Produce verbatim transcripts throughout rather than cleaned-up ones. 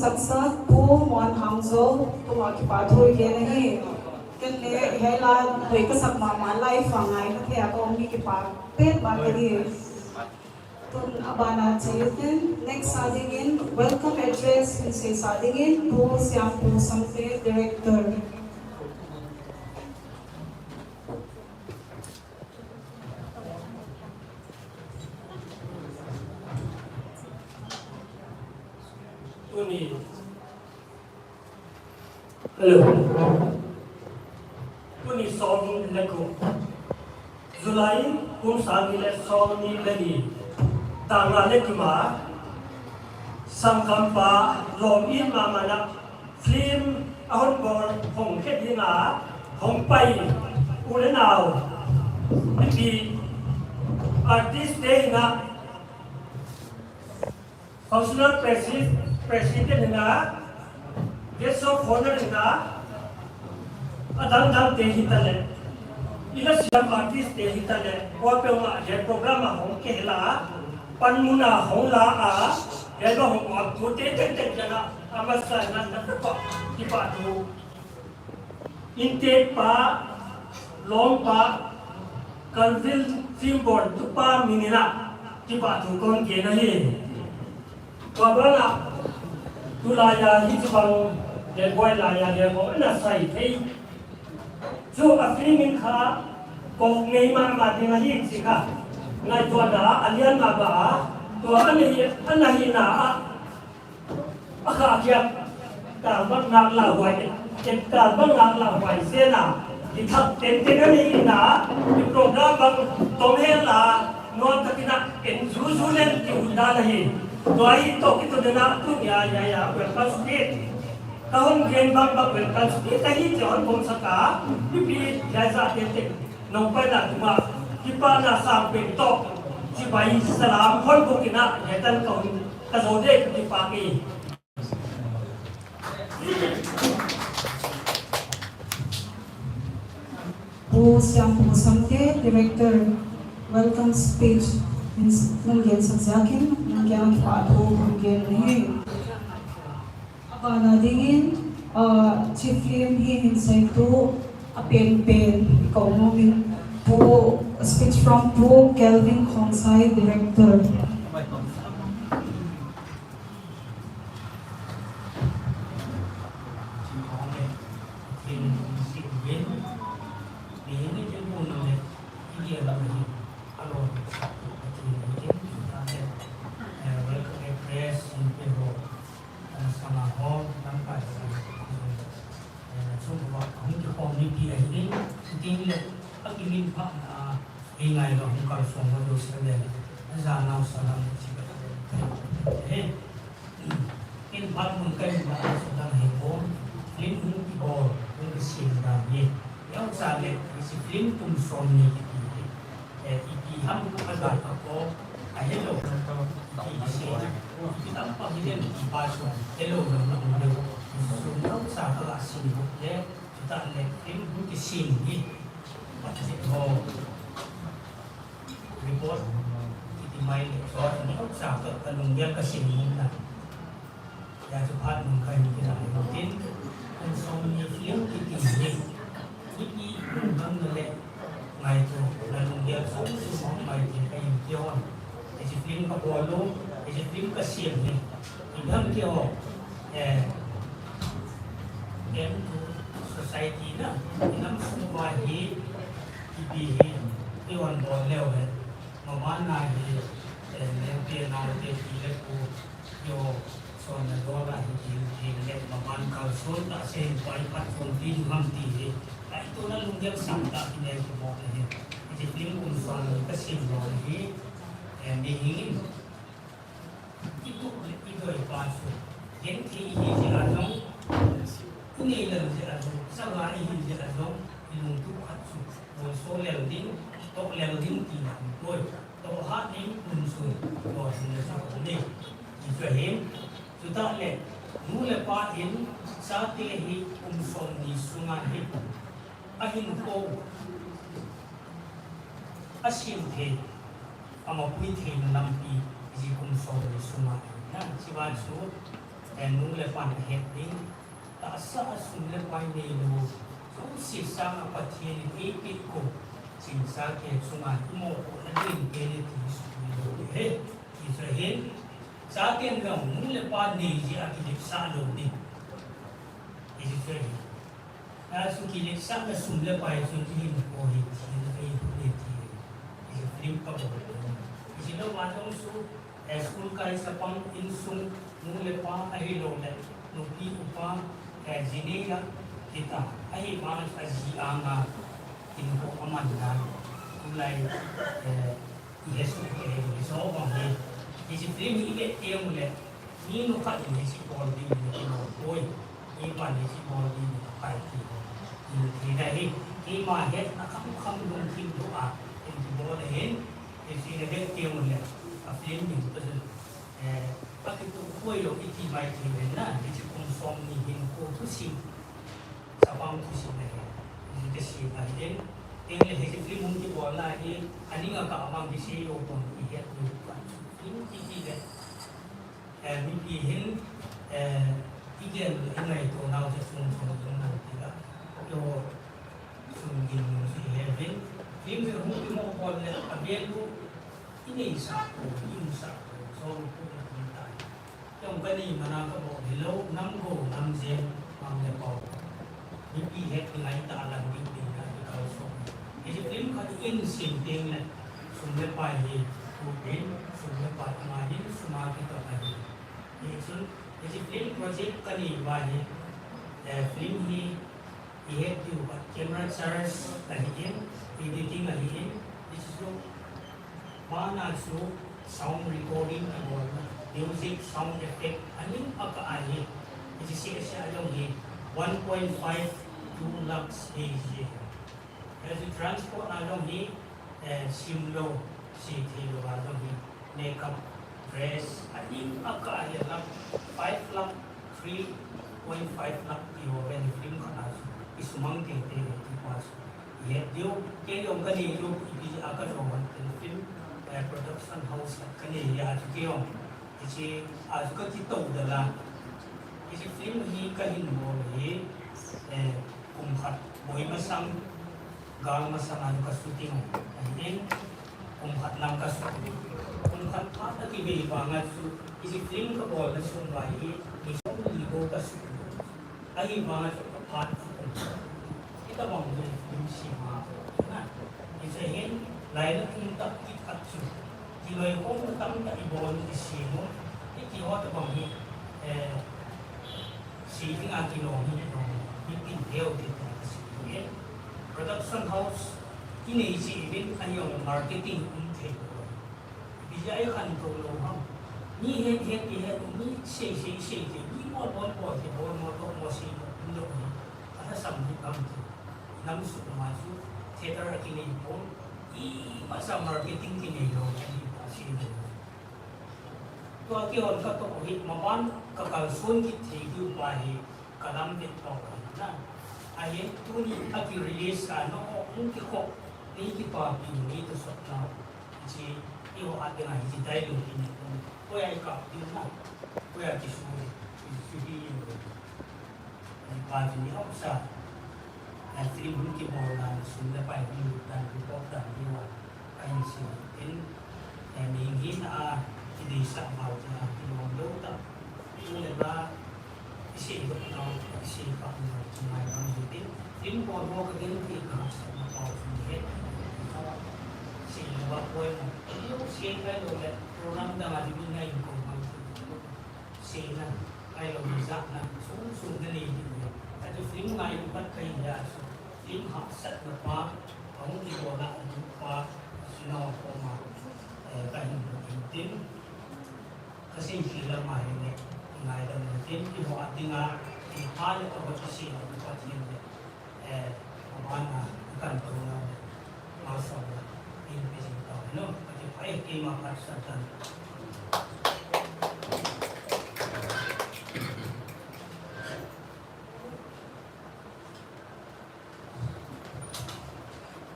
Saksa Pu Muan Hangzo, tua kipa thu i gen ahi. Ken le hela hoi ka sak mama live a ngai ka thei a ka um hi kipa pet ba ka hi. Tun abana cheitin next a dingin welcome address hin seisa dingin Pu Siampu Samte, Director. Tuni, hello. Tuni som le ko. July kum sang ni le som ni le ni. Tanga le kuma. Sangkam pa lom in mama na. Film ahon bol hong khet dinga hong pai u le nau. Mipi artist te hinga functional presi-, president hinga guest of honor hinga adang dang te hitale. Ila siam artist te hitale. Wa pe ma je program a hong kehla. Pan muna hong la a, yalba hong a, tu te te te jana, amasa na na pa, kipa tu. Inte pa, long pa, Kalvin Simbon, tu pa minina, kipa tu kon ke na hi. Kwa bana, tu la ya, hi tu bang, de boy la ya, de boy na sai, hey. Chu a film in kha, kok ngei mama ding ahi chi kha. Ngaituana a lian mama a, tua ana hi, ana hina a. A kha kia, kalbang ngak la huai, ke kalbang ngak la huai sena. Kithak tenten ana hina, ki program bang tom hela, nuam takin a en ju ju len ki hun dan ahi. Tua hi to ki to dena tu ya, ya, ya, welcome speech. Ka hon gen bang bang welcome speech ahi, che hon bom saka, pipi, ya za tenten. Nong pai na tuma, kipa na sang pen to, chibai salam hon bukina, ya tan ka hon, ka zo de kipa ki. Pu Siampu Samte, Director, welcome speech, in nang gen sak jakin, nang gen kipa thu, nang gen ni. Abana dingin, uh, chief film hi hin saitu a pen pen ko momin Pu, speech from Pu Kelvin Khongsai, Director. Welcome address in Peru. Sanga ho, lamkai ho, eh, chung ho, hung kikhom mipi ahin, chuting le, akimin pha na, ei ngai lo, hung kalsong ho, Jerusalem le, ajanau salam, chi ka, eh, in pha mun kai ma, salam he ko, film hung kibol, hung kisem dan hi, yau cha le, si film kum som ni kiti hi. Eh, ipi ham agal a ko, a hello. Ipi se, ipi tam pa hi den ipi pa so, hello, no, no, no. So, no, sa ka la sin bo le, ta le, film bu ki sin ni. But it ho. Report, iti mai le, so, no, sa ka, ka lung ya ka sin mo na. Ya chu phat mun kha hin kila hin tin, kum som ni film kiti hi. Mipi lungdam na le, ngaito, na lunggel sung sung hong mai tin ka hin kihon. Hiche film ka bol u, hiche film ka sem hi. Ipi ham kihon, eh, end to society na, inam sung uva hi, ipi hi, ihon bol leu hen. Maman na hi, eh, neo te, nao te, pi le pu, yo, Sonna dola hi jing jing le maman kalson ta se pai pat kon ti ham ti hi. Ai tu na lunggel sam ta ki ne ko mo hi. Ji film kum son ka sim lo hi. Eh, mi hing. Itu le itu i pa su. Yen ki hi ji a jong. Ku ni le ji a jong. Sa la hi ji a jong. Ilung tu khat su. Mo so le ding. To le ding ti na ko. To ha ding kum su. Ko su ne sa ko ni. Ibrahim, chutah le, nu le pa in, chate hi kum som ni sunga hi, ahinkho, asim thei, amapui theina lampi, ji kum som ni sunga hi, na, chiva chu, Eh, nu le pan ahet ding, tahsa a sum le pai neilou jouse sanga Pathen in eipeh kho, chingsa kei chunga imopohna ding kei le ti sum neilou ding ahi. Hichu ahin, chaten jong nu le pa nei jeh a kiletsah lou ding. Hichu ahi. Achu kiletsahna sum le pai chun ihinkho hi thina ahi, ahi ti. Hichu film kabol. Hichu lou a jong chu, eh, school kai chapang, insung, nu le pa ahilou le nupi upa, eh, jinei a kita. Ahivang a ji anga hinkho amanna. Tulai, eh, ihet soh kei, ihet soh bang hi. Hichu film hi ivet teng ule, mi nu khat in hichu bol ding hi kilom poi. Mi pan hichu bol ding hi akai ti. Ihet ding ahi, ima hetna kham kham lungthim tah a, in kibol ahin, hichu ivet teng ule, a film in pa jun, eh, akitoh khoi lou iti mai thei uvin na, hichu kum som ni hinkho thusim. Chapang thusim ahi. Hichu thusim ahi. Tengle hichu film hung kibolna hi, aning a kah a mang kisei lou pon ihet diu ahi. Film kiti le, eh, mipi hin, eh, igel le ingaito nau chu chung chung chung nau ti la. Keiho sunggim nung chu ihe uvin. Film hi hung kimo bol le, a value inei sah pon, i um sah pon, jong pon ahi tai. Kei jong kanei mana kabol hilou, nam gou, nam jen, nam le pau. Mipi het ding ahi tah a lang ding ding a kikalson. Hichu film khat in sem teng le, sum le pai hi, tu pen, sum le pai ama hin, sum a kitah ahi. Hichun, hichu film project kanei uva hi, eh, film hi, ihet diu khat camera charge ahin, editing ahin, hichu bana chu sound recording abolna, music, sound effect, aning a kah ahi, hichu seh seh a jong hi one point five two lakhs ahi. Hichu transport a jong hi, eh, simlou, seh theilou a jong hi, makeup, dress, aning a kah ahi lakh, five lakh, three point five lakh ti ho ven film khat a chu isumang teng teng ti pa chu ihet diu, kei jong kanei diu, ipi a kajou ham tin film, eh, production house khat kanei a chu kei jong. Hichu a chu kakitoh dal a. Hichu film hi kahin bol hi, eh, kum khat boi masang, gal masang a chu ka shooting ahin, kum khat lang ka shoot. Kum khat phat a kivei vang a chu, hichu film kabolna sung uva hi, ni som li bou ka shoot. Ahivang a chu aphat a kum. Hitobang hi film sem a na. Hichu hin lainat um tah kit khat chu, kiloikhomna tamtah ibol u, isem u. Hiti ho tobang hi, eh, sei ding a kilom hi, kilom hi, pin theu te ta ka sei u. Production house inei jeh uvin, ahi jong marketing um thei lou. Ipi jeh a ikhantou lou ham. Mi het het, ihet u, mi sei sei, sei sei, mi bol bol, bol sei, bol mo to, mo sei mo, um lou hi. Alhasam hi kam ti. Nam sung ma chu theater a kinei pon, imacha marketing kinei lou, ani ta sei lou. Tua kihon katoh hi, maban kakalson kit thei diu pa hi, kalam vet pau ahi na. Ahin tuni a ki release a, nangho hung kikhop, nei kipapi u, nei tosot nau. Hichu, eiho a dinga hichu dialogue hi nei pon. Koi a ikap diu na. Koi a kisu, kisu hi. Ani pa chu ni hausa. Ai film hung kibol dan, sum le pai hung lut dan, report dan diu a. Kahin sei in, eh, mihem hina a, kideisah val chunga kilom lou tah. Tu le la, isei doh nau, isei kap nau, chunga i bang hitin. Film bol ho kagenthei kahahsatna pau chu ni het. Sei le ba poimo. Lou sei kai lou le, program dang a ding in ngai ko mang. Seina, ahilou le jahna, sung sung nanei ding ahi. Achu film ngai pat kahi a chu, film hahsatna pa, ahung kibol a, atu pa, sina koma, eh, kahin bol in tin. Kasei khel a ma hi le, ngaidam in tin, eiho a dinga, i pa le pa kisei na pa tin le. Eh, abana, ikantouna, malsomna, in pe jing tau, no? Ati pa, eh, keima phat Satan.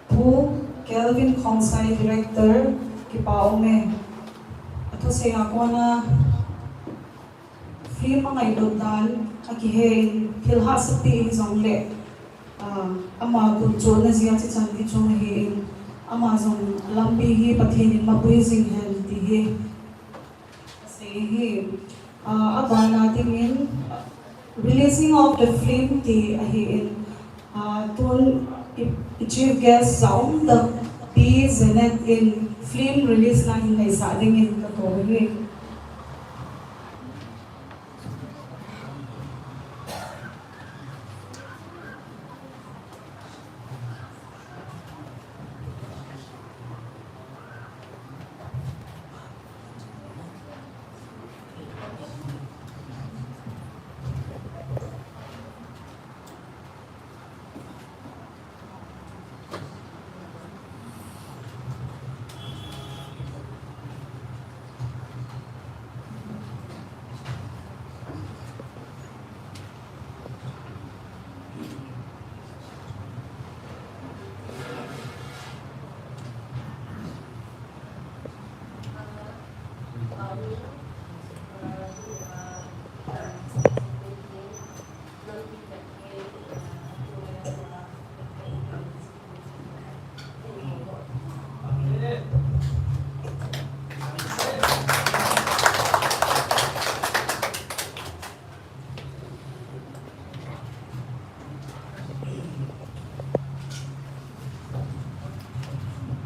Pu Kelvin Khongsai, Director, kipa um e. Athusei a kona, Film a ngailut dan a kihe in, thil hahsatna hi jong le, ah, ama gunchonna jeh a chi chan hi chung ahi in, ama jong lampi hi Pathen in mapui jing hen ti hi. Sei hi, ah, abana dingin, ah, releasing of the film ti ahi in, ah, tun i, i chief guest Saum the P Zenet in film release na hin neisah dingin ka kou hi.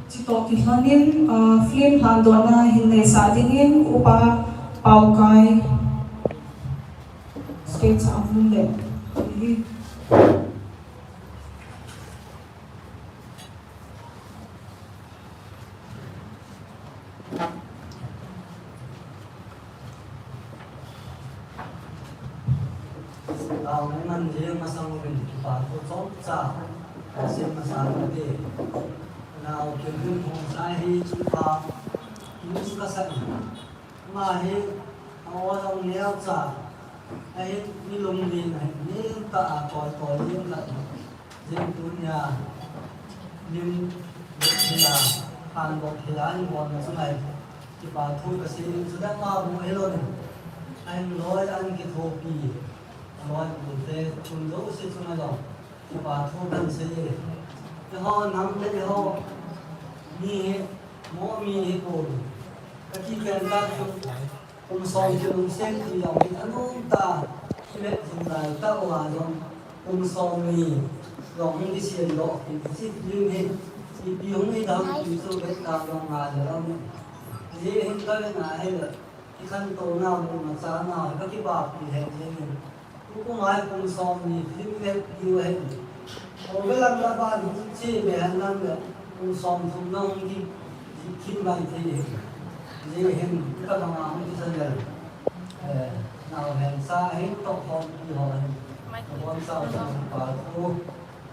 Chitoh kilhonin, ah, film lhandohna hin neisah dingin Upa Paokai stage a hung le. Tao nai man jeng masang uvin kipa thu chomcha kasim masang uvin. Nao Kimhun Khongsai hi chupa news kasa in. Ama hi a-o jong neocha, ahin mi lunglen ahin, neocha a koi koi jeng khat. Jeng tunia lim thei a, khandoh thei a, ahin bol na chunga kipa thu kasei in, chule ama bou hilou in, ahin loi ahin kithopi, aloi bou te chun jouse chunga jong kipa thu kahin sei e. Eiho nam le eiho mi hi, mo mi hi bou. Ka kipen tah chu, kum som kilungset ti jong hi anom tah, kivet jing lai tah uva jong, kum som ni jong hung kisem doh kit, hiche film hi ipi hung hi dam ti chu vet tah jong ngai le lou. Hijeh hin ka vet na hi le, kikhantouna, muna chana, ka kipahpi lheh jeng in. Tukum a hi kum som ni film vet diu ahi. Kou velam la ban hung che be hen lang le, kum som thum na hung ki, ki mai thei hi. Hijeh hin, ka bang a hung kisan le. Eh, nao hen sa hin toh khompi ho hin. Ka bon sa sa pa thu.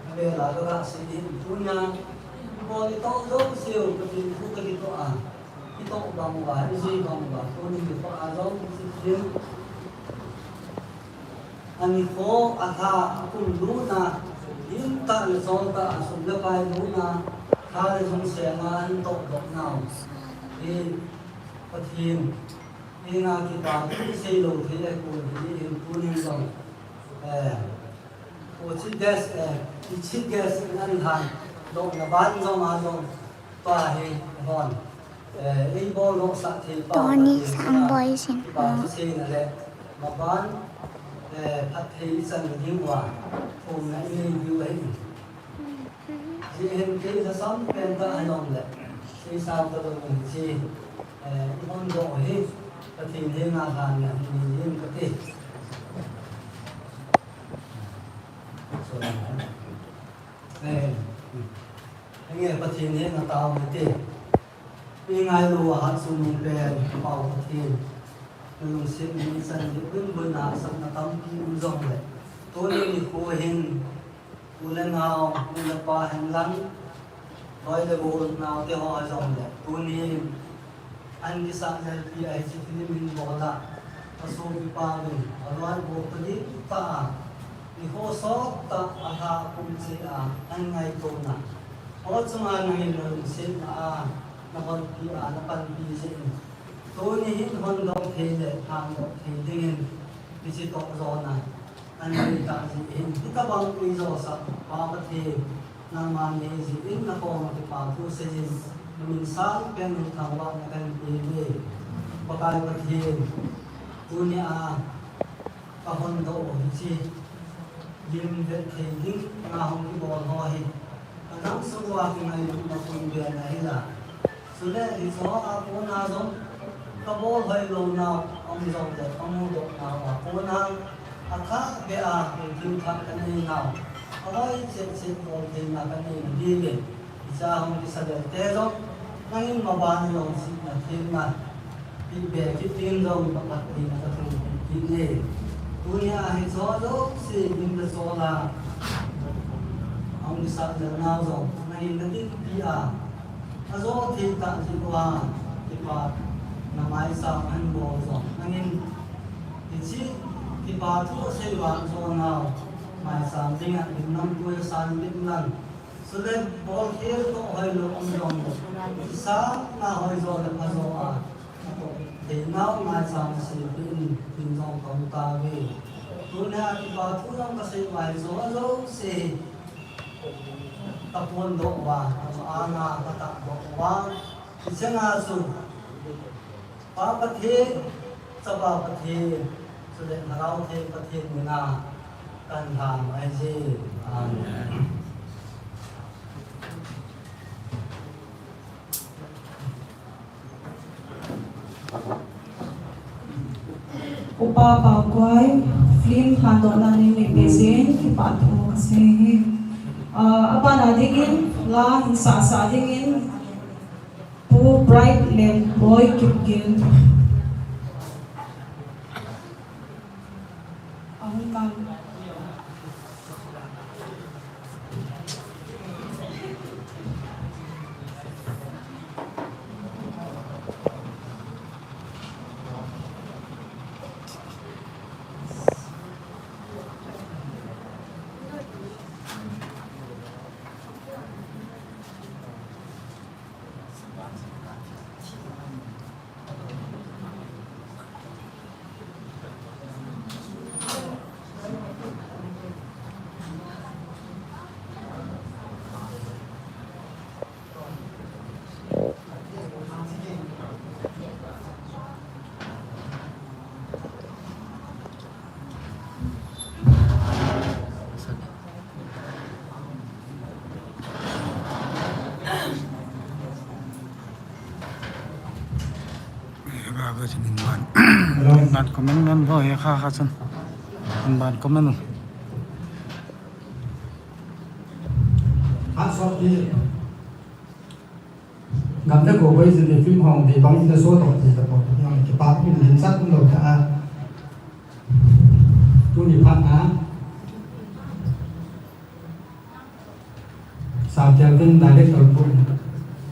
Ka vel a ka ga sei hin tunia. Ipi bol itoh jouse u, Pathen thu ka kitoh a. Kitoh bang uva, ijui bang uva, tuni nikho a jong hiche film. Anikho, alha, akum lutna, lim tah le chol tah a sum le pai lutna, tha le jung senga ahin toh doh nau. Hi Pathen henga kipa thu seilou thei ahipoi, hijeh hin tunin jong, eh, Kou chief guest, eh, i chief guest in ahin lhandohna ban jong a jong, pa hi hon, eh, ei boldoh sah thei pa Tony Pathen Sangboy sin kipa thu seina le, maban, eh, phatthei ichan ding uva, thumna inei diu ahi. Hijeh hin kei lhasam pen tah ahi jong le, seisao talou in hiche, eh, i hon doh hi, Pathen henga lhanna hi nei in kati. Amen. Henge Pathen henga tao hite. Ingailu a hatchungnung pen Pau Pathen. Nalungsetna ichan diu in, buina hahsatna tampi um jongle, tuni nikho hin u le nao, nu le pa hen lang, loi le gol naote ho jong le, tunin ahin kisah lelpi a hiche film hin bol a, asopipa uvin, aloi bol tading tah a, nikho sot tah a alha kum cheh a, ahin ngaito na. Ho chunga nangin nalungsetna a, nahonpi a, napanpi jeh in. Tuni hin hondoh thei le, lhandoh thei dingin, Hiche toh jona, anei tah jeh hin, hitobang ui jousah Pa Pathen, nangma nei jeh in nakoma kipa thu seijin, namin sangpen in thangvahna kahin pe uve. Pakai Pathen, tunia kahon doh u hiche lim vet thei dinga hung kibol ho hi, kanam sunguva kingailutna pun ven ahi la. Chule hiche hoa kona jong kabol hoilou nau aum jongle, kamudoh nauva kona, athah beh a hung thil thah kanei nau, aloi cheh cheh bol theina kanei nadiuvin, hichea hung kisabel te jong, nangin maban lungsetna themna peh be kit dingin jong pakhat ding kathum kit e. Tunia hiche ho jouse lim le chol a hung kisah jel nau jong, nangin nadinpi a, ajo thei tah jeh uva, kipana maicham ahin bol jong, nangin hiche kipa thu asei vang jo nau, maicham dinga lim lam tui asan lim lang, chule bolkhel toh hoilou um jongle, kisahna hoi jo le pha jo a, atoh thei nau maicham asei peh in, tin jong kahung tao uve. Tunia kipa thu jong kasei uva hiche ho jouse kaphondoh uva, ka-anga katahdoh uva, hichea chu Pa Pathen, Chapa Pathen, chule Lhagao Theng Pathen mina kahin lhan u ahi je. Amen. Upa Paokoi, film lhandohna nei neipeh jeh in kipathu kasei e. Ah, abana dingin, la hin sahsah dingin, Pu Bright Lenboi Kipgen. Ahung kang. Hello. Ban comment non bo he kha kha chun. Ban comment. Hats off to you. Gamta ko koi jin film hong dei bang in the show to ti ta ko. Yang ke pa in lin sat lo ta. Tuni phat na. Sa tel tin director ko.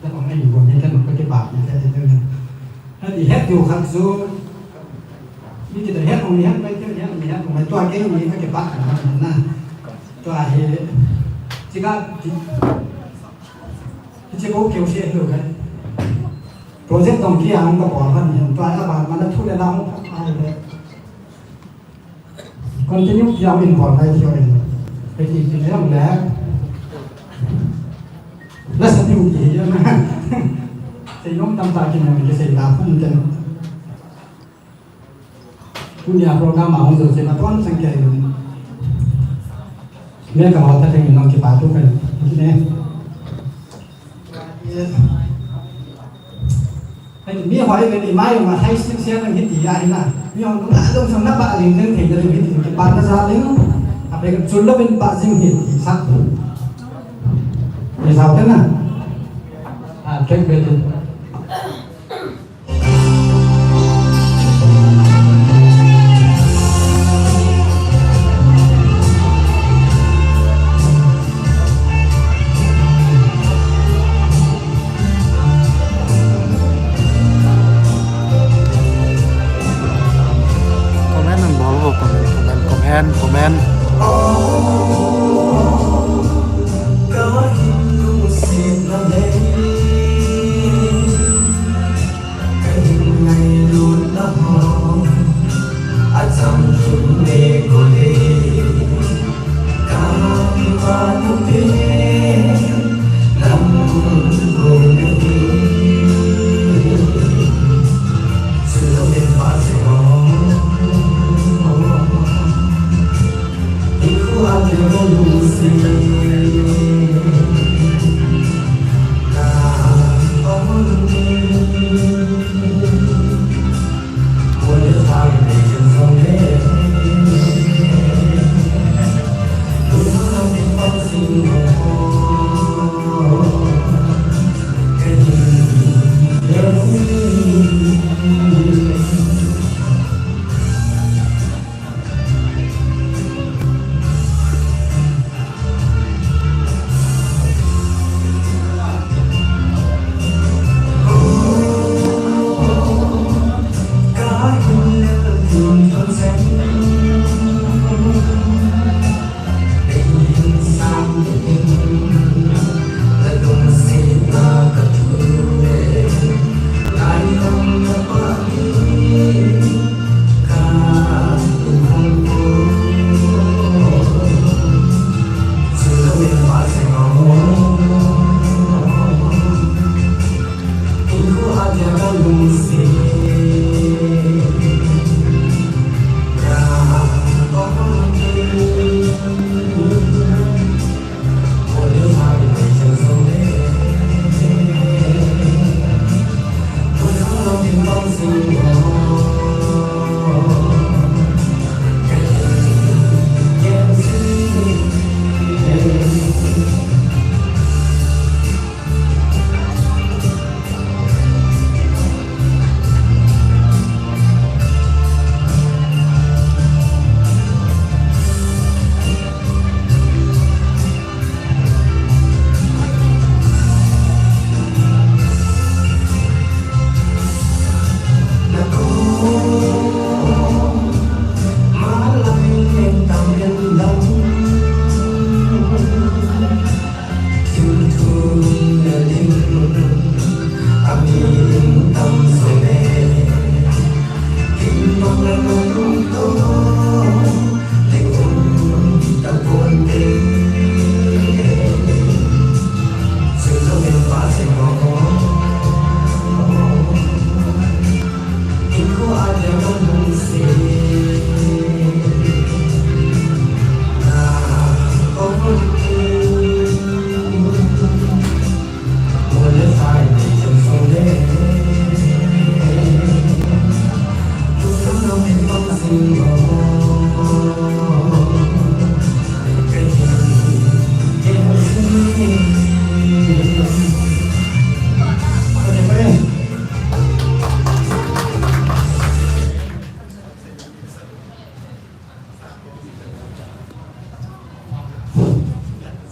Ta ko ngai ko ni ta ko ke pa ni ta ta. Hati het yo khat so. Ni kita het hong ni het mai ke het ni het mai to ke ni ke pa na. To he. Chika. Hiche ko keu se lo kai. Project tong kia hung ka bol han hin, tua a ban mana thu le la hung ka ai le. Continue kia min bol nai thei in. Hiti ti le hung le. La sa tiu ki ya na. Sei nom tam ta ki na mi sei la hung ten. Tunia program a hung jouse na tuan sang kei. Nge ka hota theng nong kipathu kai. Ne. Hei, mi hoi ve ni mai ma hai sing sia nang hiti ya hina. Mi hong nung a dong sang na ba ling ding thei ding hiti kipatna ja ling. A pe chul lo bin pa jing hiti sa. Ni sa te na. A, track be tu. Comment nang bol vo, comment, comment, comment, comment. Ka hin ngailutna ho, achang lhun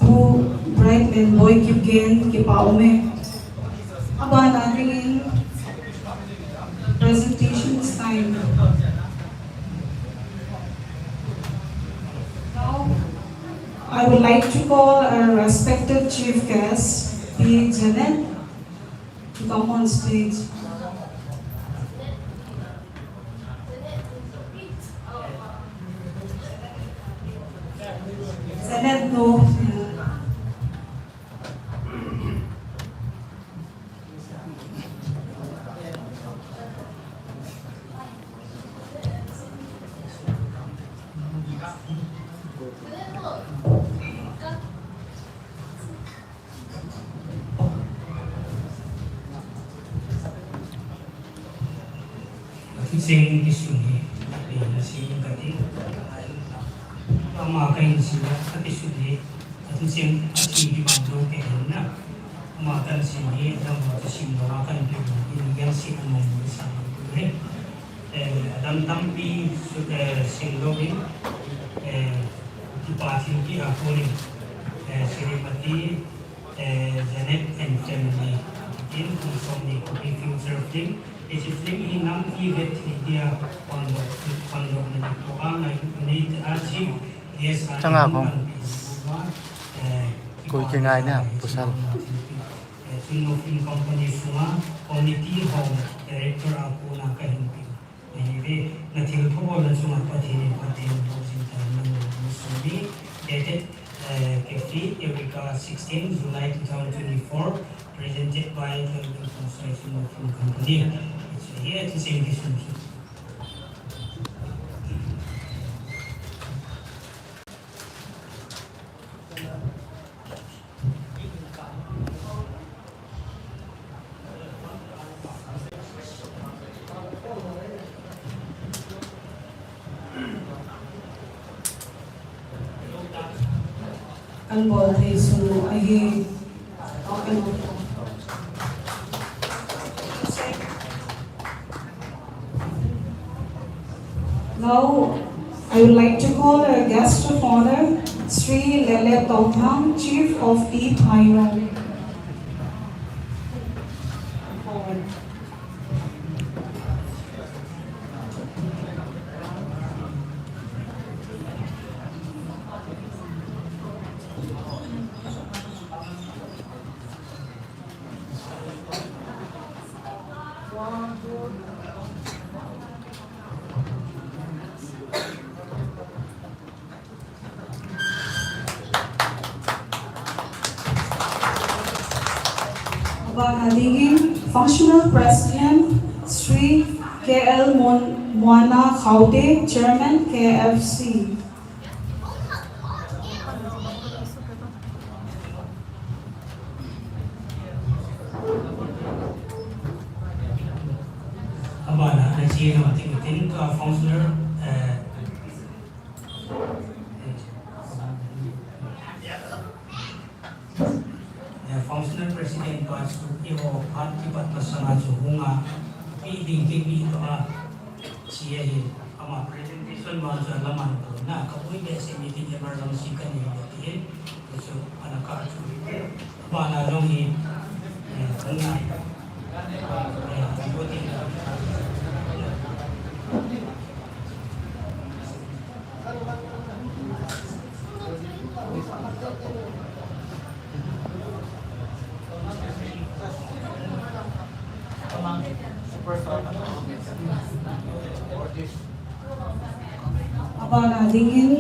Pu Bright Lenboi Kipgen, kipa um e. Abana dingin presentation time. Now, I would like to call our respected chief guest, Pi Janet, to come on stage. Janet, no. Ka thusim kisun hi, na sin ka ti, ama ka in sin ka kisun hi, ka thusim a si ki bang do ke hin na, ama kan sin hi, dam ma thusim do ma kan pe hin, yan si ka mong ni sa ni ku he. Eh, adam tampi su, eh, sin do hin, eh, kipa thil ki a ko ni, eh, Srimati, eh, Janet and family. Kin kung song ni copy future film. Hiche film hi nam ki vet hi dia pando, pando na ni ko a ngai ni a chi. Yes, a changa ni ko. An pi ma, eh, koi ki ngai na, pasal. Eh, Chunmo Film Company sunga, Committee Home Director a ko na ka hin pi. Ahive, na thil phabol na chunga Pathen in phatthei boh jing tan nang lo ni sumi. Dated, eh, Cafe, Eureka, sixteen July two thousand twenty-four, presented by Television Consortium of Film Company. It's here to sing this one. An bol thei sung ahi. Now, I would like to call our guest of honor, Sri Lele Tongthang, Chief of T Phainong. Abana dingin, Functional President Sri K L Mon-, Moana Khaute, Chairman K F C. Abana, na chi na ting ting ka functional, eh, eh, functional president pa chu iho phat kipat masanga chu hunga, pi ding kipi to a, chi ahi, ama presentation ma chu laman to na, ka pui be se meeting emergency ka ni ti hin, chu ana ka chu. Abana jong hi, eh, hunga, eh, Abana dingin,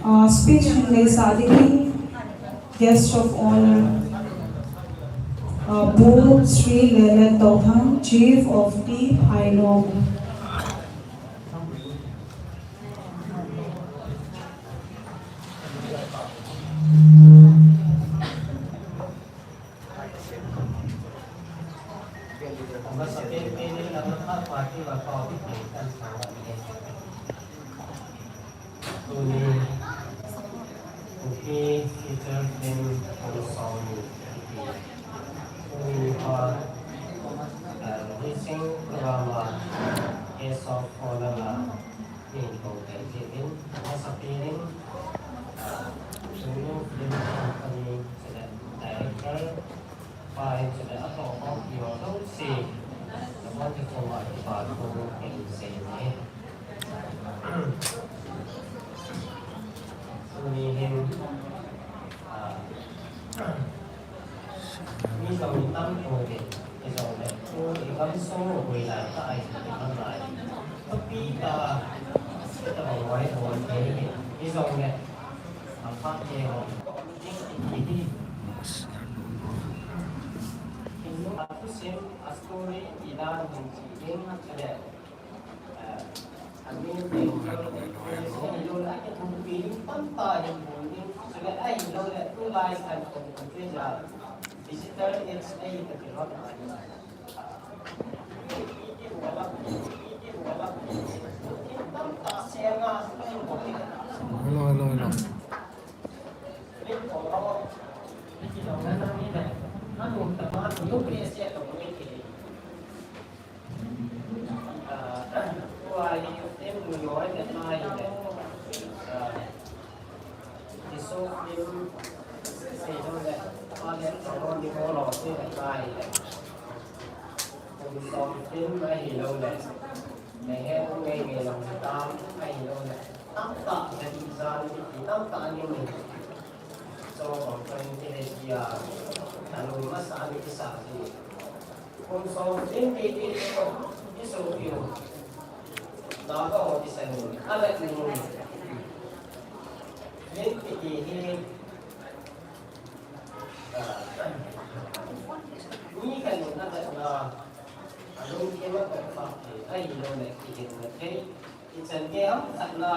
uh, speech hin neisah dingin, guest of honor, uh, Pu Sri Lele Tongthang, Chief of T Phainong. Tuni, Kuki feature film Hong Song Ni. Tuni pa, uh, releasing program a, Guest of Honor a, min kong kai kit in, masapen in, uh, Sungnu Film Company, chule director, pa hin chule atoh pa kiho jouse, nabonchauva kipa thu kahin sei e. Tuni hin, ah, mi jong mi tam poi, hijongle tu i gamsung u hoilai tah ahi, i gamlai. Thupi tah, i tabang vai bol thei, hijongle, a phat te ho. A thusim, a story, i dan hin chi ding, chule, eh, a main character, a kithumpi ding tamtah hin bol ding, chule ahilou le, tulai khan kong kong te ja, digital age ahi toh kilhon a. Hello, hello, hello. Hong Song Film ahilou le, na het u ngeingei lou tam ahilou le, tamtah na dih jan kiti tamtah ning nei. Chubang khat in kihei tia, na lung masa ni kisa ji. Hong Song Film kiti chu, kiso piu. Na ka ho kisan in, alet ning. Film kiti hi, Mi khat in avetna, alungthim atoh phat thei, ahilou le kigin na thei, ichan gei ham khat na,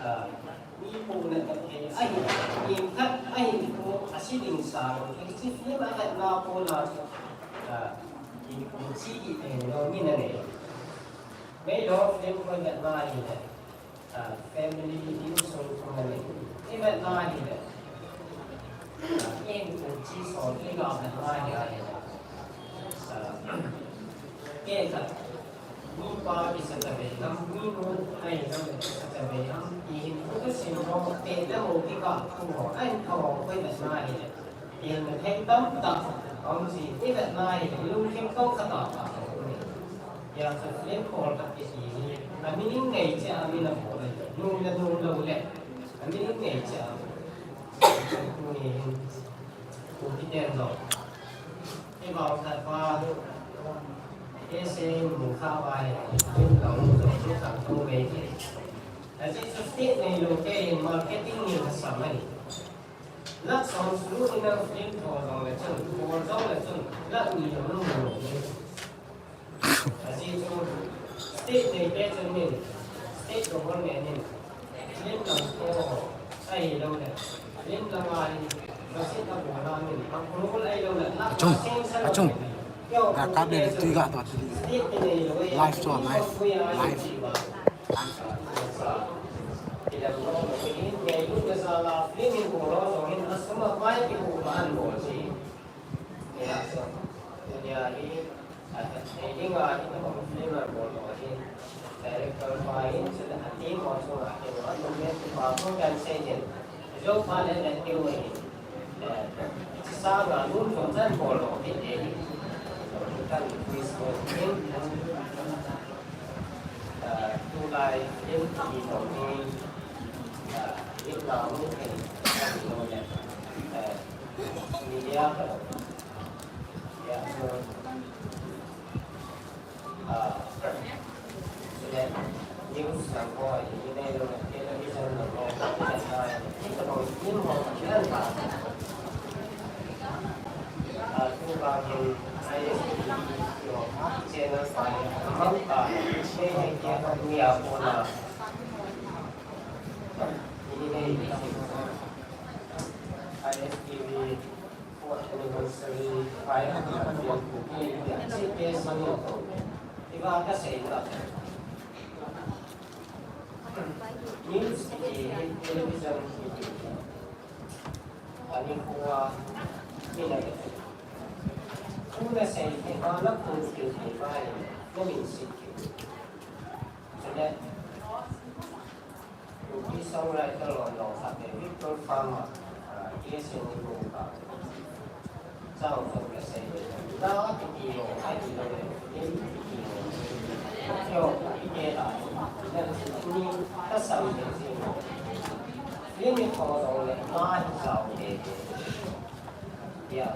ah, mi pohna toh thei, ahi, mi khat, ahi, po, asi ding sa, hiche film avetna pona chu, ah, i, i chi i pen lou, mi na nei. Meilhei film ko vetna ahile, ah, family insung ko na nei. I vetna ahile, Chi sol i ga na la hi a hi. Ke ka. Mi pa kisatave ham, mi nu ai ham kisatave ham, ti hin khu ka sim ho, te le ho ki ka khu ho, ai ka ho koi na na hi. Ti na thei tam ta, om si, i na na hi, lungkim tong ka ta ta. Ya sa film call ka ti hi, a mi ning nei che a mi na ho le, nu na nu lo le, a mi ning nei che a. Khu ni hin. Pu Pi Ten jong. Kei vang khat pa, kei sei mu kha vai, kin tong jong, kin tong tong vei kei. Ajeh chu state neilou kei in marketing ni na sam ahi. Lakh som sung in a film tho jong le chun, tho jong le chun, lakh ni jong lu mu lou. Ajeh chu state nei te chun min, state government in lim lam ko ahi lou le, lim lam a hin, masin a bol a min, a bol ahi lou le, la Achung, same same achung. Yo, Ga kap le, tui ga to, tui. State nei lou e, live to, live, live. Film in bol lo jong hin, a sum a pai ki bol man bol si. Nia, so, nia hi, a, hiding a, hi, ka bang film a bol lo hi, director pa hin, so, a team ho chunga, hi, a, tum le, pa, ko kan sei hin. Jo pa le, le, team hi. Eh, chi sa nga, lum, so, chan bol lo, hi, hi. Kan quiz bol hin. Eh, tulai, film, hi, bol hin. Eh, hi, na, mu, hi, hi, lo, le. Eh, I S T V fourth anniversary five hundred year cookie, I S T V iva ka sei na. News ki television ki ani kua ki na. Kuna sei ki ha na ku ki ki bai na min si ki. Chule Kuki songwriter lom lom khat le Victor Farmer, ah, K S N ni ko ka. Chang song ka sei. Da kiti lo, ai ti lo le, ni kiti lo. Yo, kiti la. Na ni ka sam de si. Ni ni ko lo le, ma hi sao de. Ya.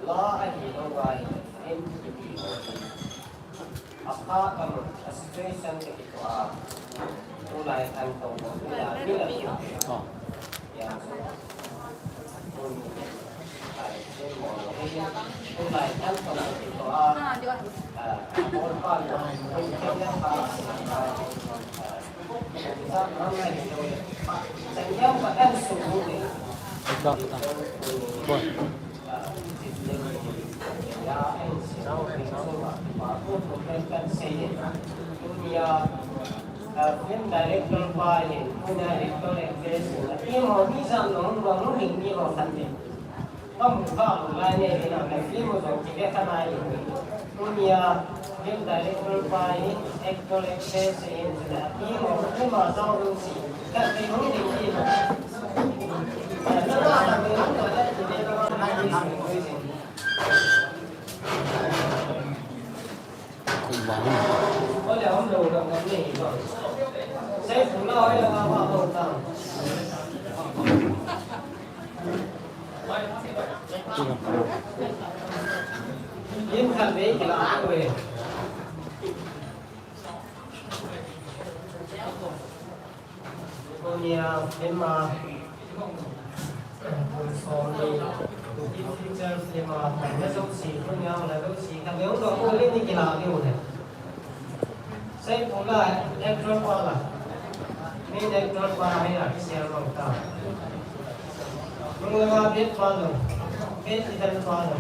La ahi lou vai, in kiti ho. A kha kam, a situation te kito a. Tulai kan to, tulai ni la. Oh. Ya. Tulai kan to kito a. Ah, bol pa, bol pa, bol pa. Film director pa hin, director actress hin, team ho mi jat nung nung hin mi ho khan de. Kamu kha lai ne, hina ka film jong kive kha nai. Tunia film director pa hi, actor, actress hi, hina film ho, film a jong lu si. Ka film hung ding ti. Kum vang. Tunia film a, Somi, feature film a, na jouse, tunia na jouse, ka neo lo ko le ni kila neo le. Sei pula, actor pa la. Main actor pa hai la, share lo ta. Nung la bet pa lo, bet idan pa lo.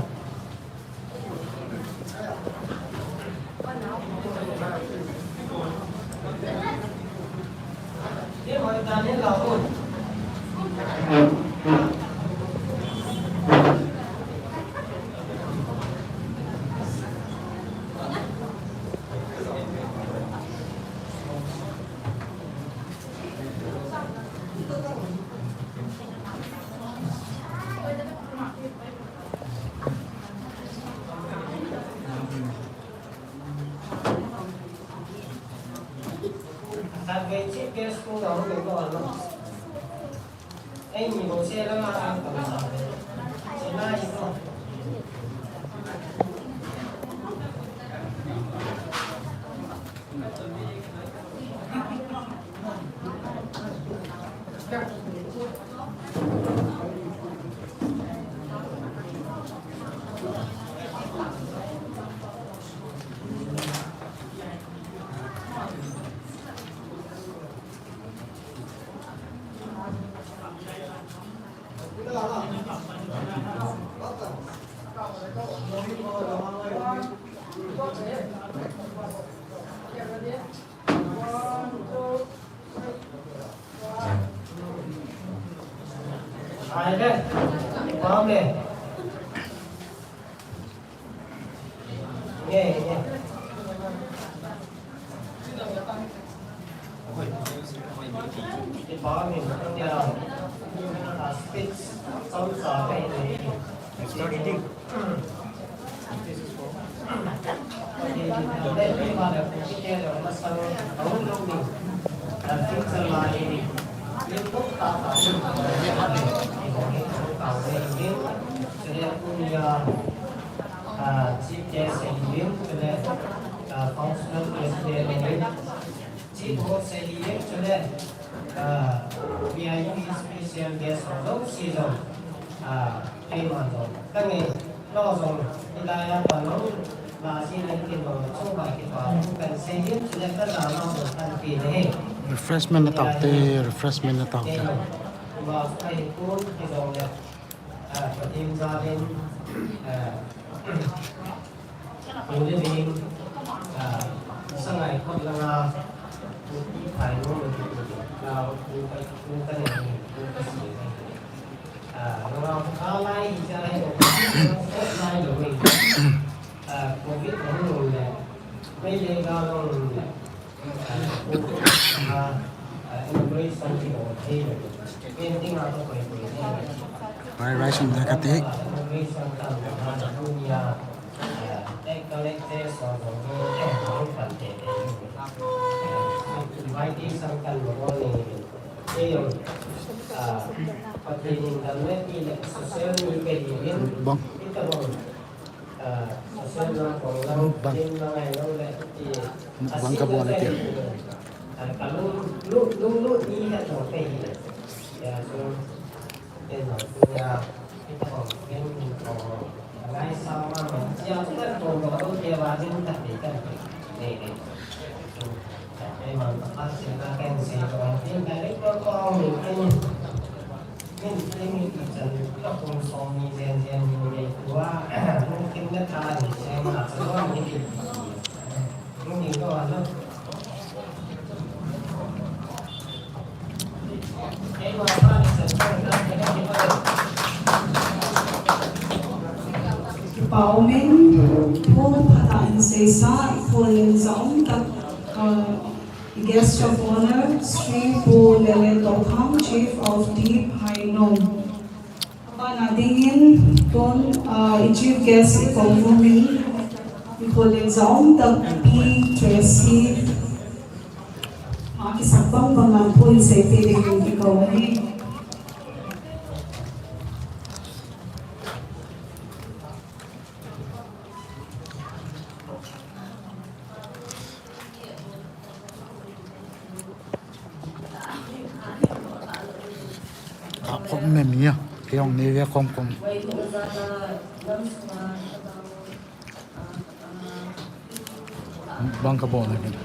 Chief guest ahin, chule, ah, functional president ahin, chief host ahin, chule, ah, V I P special guest ho jouse jong, ah, keiman jong kangai lo jong, hilai a pat jong, la sina kin jong, chunga kipa thu kahin sei in, chule kajana jong kahin pe ding ahi. Refreshment na taute, refreshment na taute. Keiman, ima kahi pon, hijongle, ah, Pathen jal in, ah, Pu Levin, ah, Sangai Khot langa, Pu Pi Phainun, ah, Pu Ka, Pu Kanei, Pu Kasiang, ah, langa, ah, lai hi cha lai lo, lai lo, ah, Covid hung lou le, Meitei gal hung lou le, Rai, rai sum da kati. Bang. Bang. Bang ka bol ati. Kipa umin, thu phatah in seisa, i khol lel jaum tak, uh, Guest of Honour, Shri Pu Lele Tokhang, Chief of Teep Hainom. Abana dingin, tun, uh, i Chief Guest i kong umin, i khol lel jaum tak Pi Tracy. Ama kisah bang bang a thu in seipeh dingin i kou ahi. Ka khom me mi a, kei jong nei ve khom khom. Bang ka bol na kin.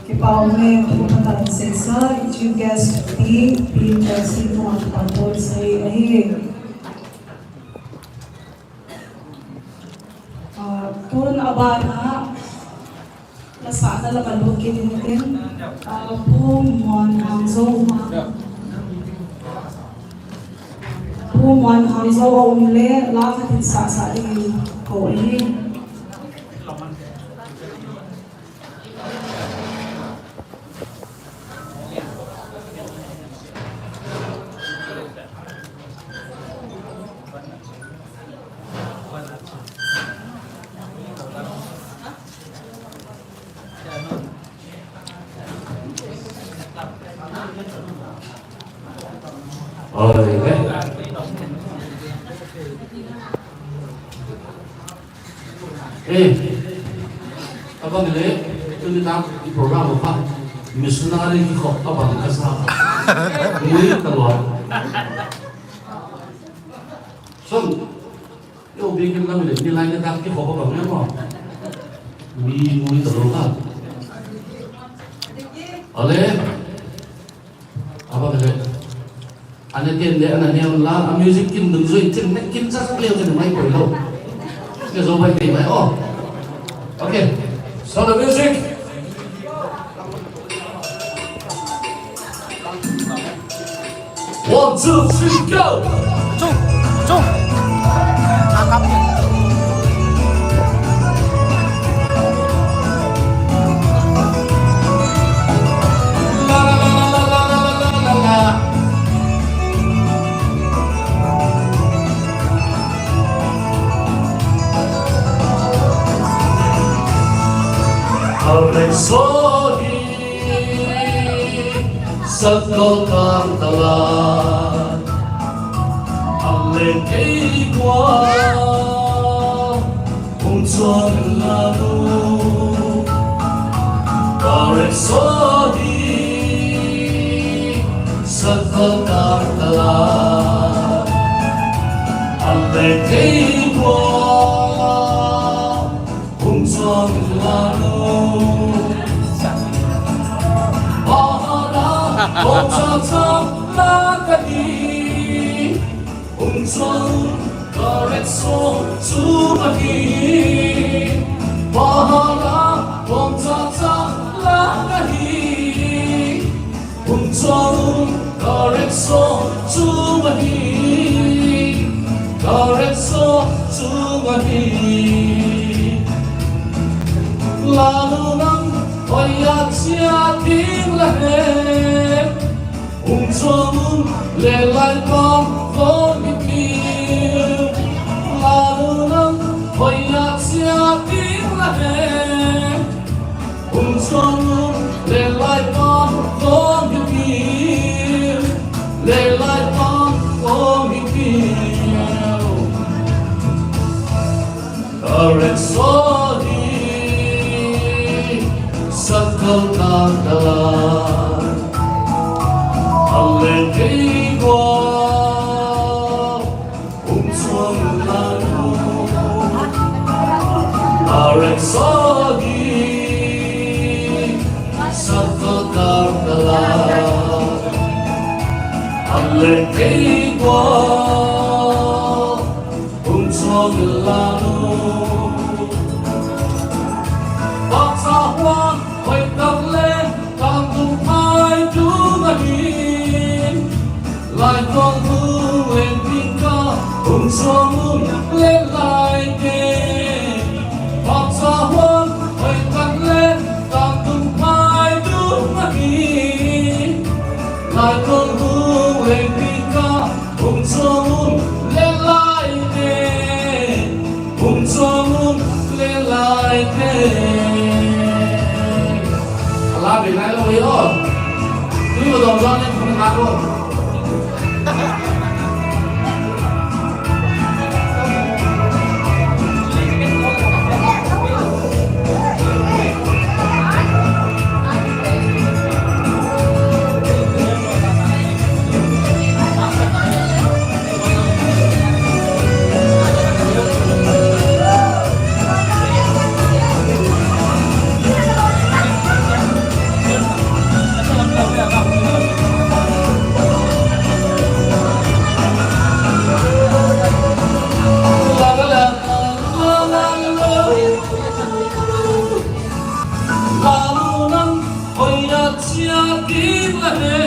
Kipa ume, thu phatah in seisa, Chief Guest Pi, Pi Chelsea, thu phatah in sei ahi. Ah, tun abana, la sahna la kalut kit in tin, ah, Pu Muan Hangzo um a. Pu Muan Hangzo a um le, la khat in sahsah dingin kou ahi. Oi, eh. Eh, abang le, tuni ta i program pa, missionary kikhop abang kasa. Mui talou. Son, yo, bikin lam le, ni lai ni ta kikhop abang le mo. Mi mui talou ka. Ale. Abang le. Ana ken le, ana neo la, a music kin dung jui, tin ne kin chak leo tin mai koi lou. Ke jo bai bai mai, oh. Okay. Start the music. One, two, three, go. Chung, chung. Akap. Sakol kang tala, ale kei kwa. Hung chuang la nu, Parekso hi, sakol kang tala, ale kei kwa. Hung chuang la nu, Pahala, hung chuang chuang la ka hi. Hung chuang, Parekso chu ahi. Pahala, hung chuang chuang la ka hi. Hung chuang, Parekso chu ahi. Parekso chu ahi. La nu nang, hoiya chia ding la he. Hung chuang un le lai pang kong hi pi. La nu nang hoiya chia ding la he. Hung chuang un le lai pang kong hi pi. Le lai pang kong hi pi. Parekso hi, sakol kang tala, ale kei kwa, hung chuang la nu. Parekso hi, sakol kang tala, ale kei kwa. Hung chuang la nu. Phatah Huan, hoi tak le, tang tung phai tu ma hin. Lai kong hu wen ting ka, hung chuang un le lai ke. Phatah Huan, hoi tak le, tang tung phai tu ma hin. Lai kong hu wen ting ka, hung chuang un le lai te, hung chuang un le lai te. Ala be nai lou yo. Tui mo dong dong ne hung na ko. Chia ding la he,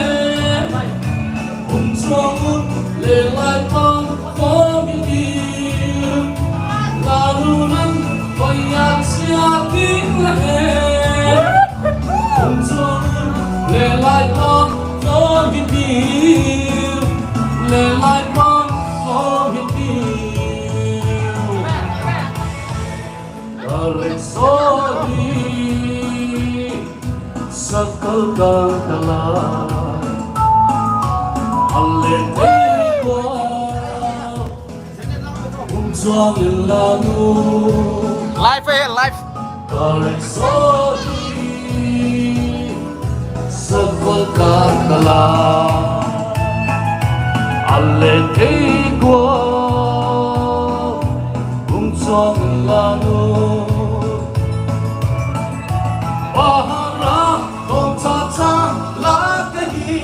um chuang un le lai pang khom hi ding. La nu nan koi a chia ding la he, um chuang un le lai pang khom hi ding. Le lai pang khom hi ding. Ka le so hi. Sakal ka kala, ale te ko, um chuang in la nu. Live eh, live. Ka le so hi, sakal ka kala, ale te ko, um chuang in la nu. Pahara kong cha cha la kahi,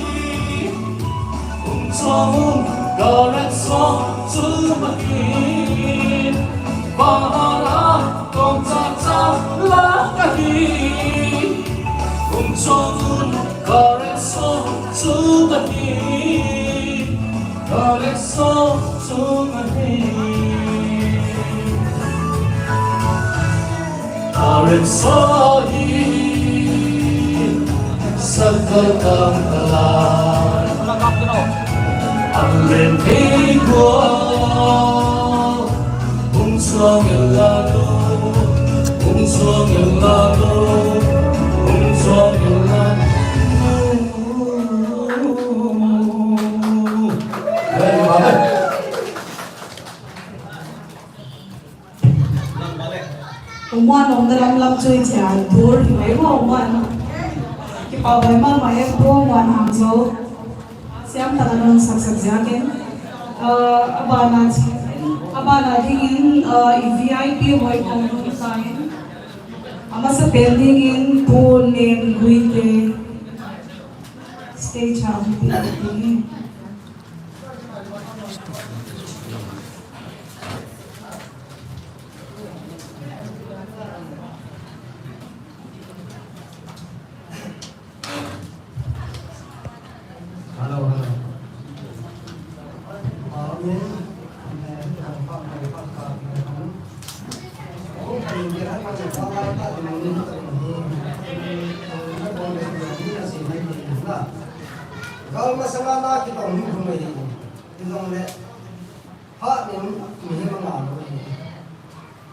um chuang un ka le so chu mahi. Pahara kong cha cha la kahi, um chuang un ka le so chu mahi. Ka le so chu mahi. Ka le so hi, sakal ka kala. An le thei ko, um chuang in la nu, um chuang in la nu, um chuang in la nu. Uman om na lam lam chui chian tur hi mai mo uman. Kipa bai ma ma em po uman ham zo. Siam ta na nong sak sak ziakin. Uh, abana chi, abana dingin, uh, i V I P hoi kong nung kain. Amasa pen dingin Pu Nen Guite. Stage ha hung pi dingin. Hello, hello. Amen. Gal masanga na kitong ni thum ahi. Kilong le. Phat in mihem anga lou ahi.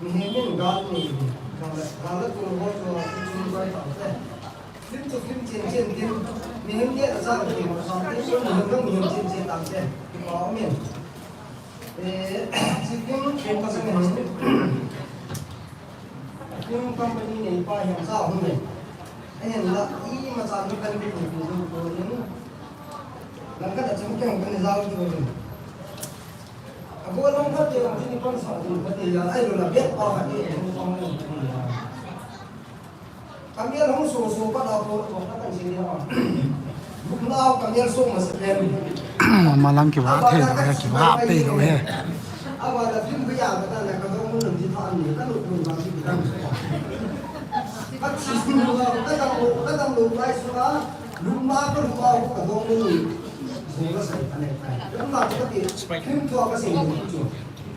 Mihem in gal nei ahi. Gal le, gal le tul ho chu chu koi tau te. Film chu film chen chen tin. Mihem ni a chang ti ma sa tin, mihem dang mihem chen chen tang te. Kipa um in. Eh, chi film chen pa sang hin. Film company nei pa hiam sa hung le. Ahin la, imacha mi kan kitu tu tu tu in. Langkhat a chun keng kan jao tu in. Ago langkhat te, chini pan sa tu khat te ya, ai lo la bet pa khat te, hung pang in. Kamel hung so so pa la ko, ko kan sini ha. Buk na kamel so ma se pen. Malang kiva thei lou he, kiva thei lou he. Awa la film ko ya ka ta na ka dong mun ji tha ni ka lu mun ma ji ta. Ka chi sun lo ka dang lo ka dang lo lai su a lu ma ka lu ma ka dong mun ni. Ji la sai ka ne ka. Lu ma ka ti film to ka sin ni chu.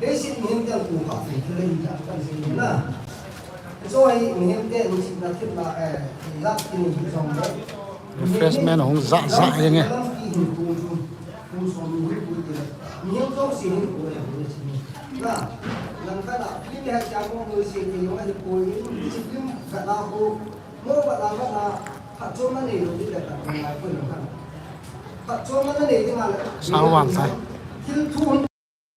He sin ni ta ku ka ti le ni ta ka sin ni na. Choi, mihem te ni sitna thilna, eh, lak ti ni jong le. Refreshment hung ja ja jeng e. Lam ti hin tu chu, tu som ni hu ti le. Mihem jong si hin ko le, ko le si ni. Na, lang ka na, film ha cha ko ko si ni, yo ai ko ni, si film ka na ko, mo ba la ba na, phat chom na nei lo ti le ka, ko na ko na. Phat chom na nei ti na le. Sa wan sai. Thil thu